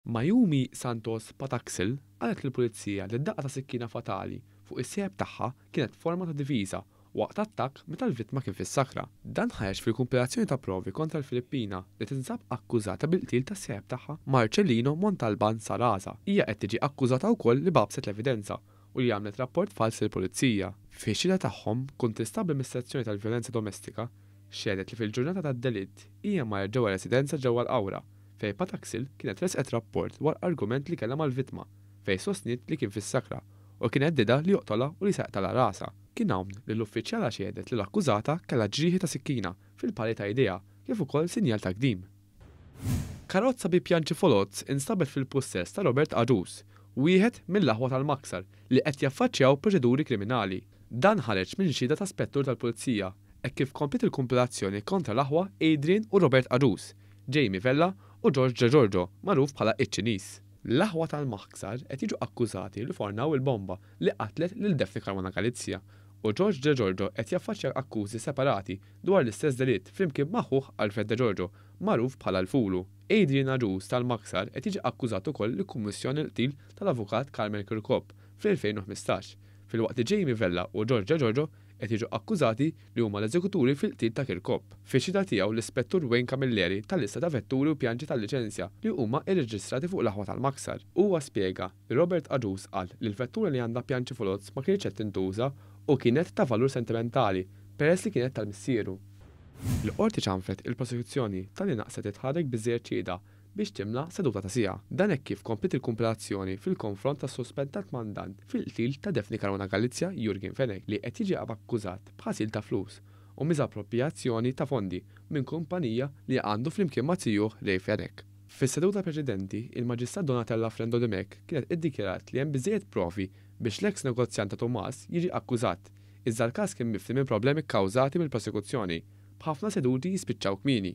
Mayumi Santos Patacsil qalet lill-Pulizija li d-daqqa ta' sikkina fatali fuq is-sieħeb tagħha kienet forma ta' difiża waqt attakk meta l-vittma kien fis-sakra. Dan ħareġ fil-kumpilazzjoni ta' provi kontra l-Filippina li tinsab akkużata bil-qtil tas-sieħeb tagħha Marcelino Montalban Saraza. Hija qed tiġi akkużata wkoll li bagħbset l-evidenza u li għamlet rapport falz lill-Pulizija. Fix-xhieda tagħhom, kuntistabbli mis-Sezzjoni tal-Vjolenza Domestika xehdet li fil-ġurnata tad-delitt hija marret ġewwa residenza ġewwa l-Qawra fejn Pataksil kienet ressqet rapport dwar argument li kellha mal-vittma fejn sostniet li kien fis-sakra u kien heddidha li joqtolha u li se jaqtagħlha rasha. Kien hawn li l-uffiċjala xehdet li l-akkużata kellha ġrieħi ta' sikkina fil-pali ta' idejha kif ukoll sinjal ta' gdim. Karozza bi pjanċi foloz instabet fil-pussess ta' Robert Agius, wieħed mill-aħwa tal-Maksar li qed jaffaċċjaw proċeduri kriminali. Dan ħareġ minn xhieda ta' spettur tal-Pulizija hekk kif kompliet il-kumpilazzjoni kontra l-aħwa Adrian u Robert Agius, Jamie Vella u George Degiorgio magħruf bħala iċ-Ċiniż. L-aħwa tal-Maksar qed jiġu akkużati li fornaw il-bomba li qatlet lil Daphne Caruana Galizia u George Degiorgio qed jaffaċċja akkużi separati dwar l-istess delitt flimkien ma' ħuh Alfred Degiorgio magħruf bħala l-Fulu. Adrian Agius tal-Maksar qed jiġi akkużat ukoll li kkummissjona l-qtil tal-avukat Carmel Kirkop fl-2015, filwaqt li Jamie Vella u George Degiorgio qed jiġu akkużati li huma l-eżekuturi fil-qtil ta' Kirkop. Fix-xhieda tiegħu l-Ispettur Wayne Camilleri ta lista ta' vetturi u pjanċi tal-liċenzja li huma irreġistrati fuq l-aħwa tal-Maksar. Huwa spjega li Robert Agius qal li l-vettura li għandha pjanċi foloz ma kinitx qed tintuża u kienet ta' valur sentimentali peress li kienet tal-missieru. Il-Qorti ċanfret il-prosekuzzjoni talli naqset li tħarrek biżżejjed xhieda biex timla seduta ta' siegħa. Dan hekk kif kompliet il-kumpilazzjoni fil-konfront tas-suspettat mandant fil-qtil ta' Daphne Caruana Galizia Jurgen Fenech li qed jiġi akkużat b'ħasil ta' flus u miżapproprjazzjoni ta' fondi minn kumpanija li għandu flimkien ma' zijuh Ray Fenech. Fis-seduta preċedenti, il-Maġistrat Donatella Frendo Dimech kienet iddikjarat li hemm biżżejjed provi biex l-eks negozjant ta' Tumas jiġi akkużat, iżda l-każ kien mifni minn problemi kkawżati mill-prosekuzzjoni, b'ħafna seduti jispiċċaw kmieni.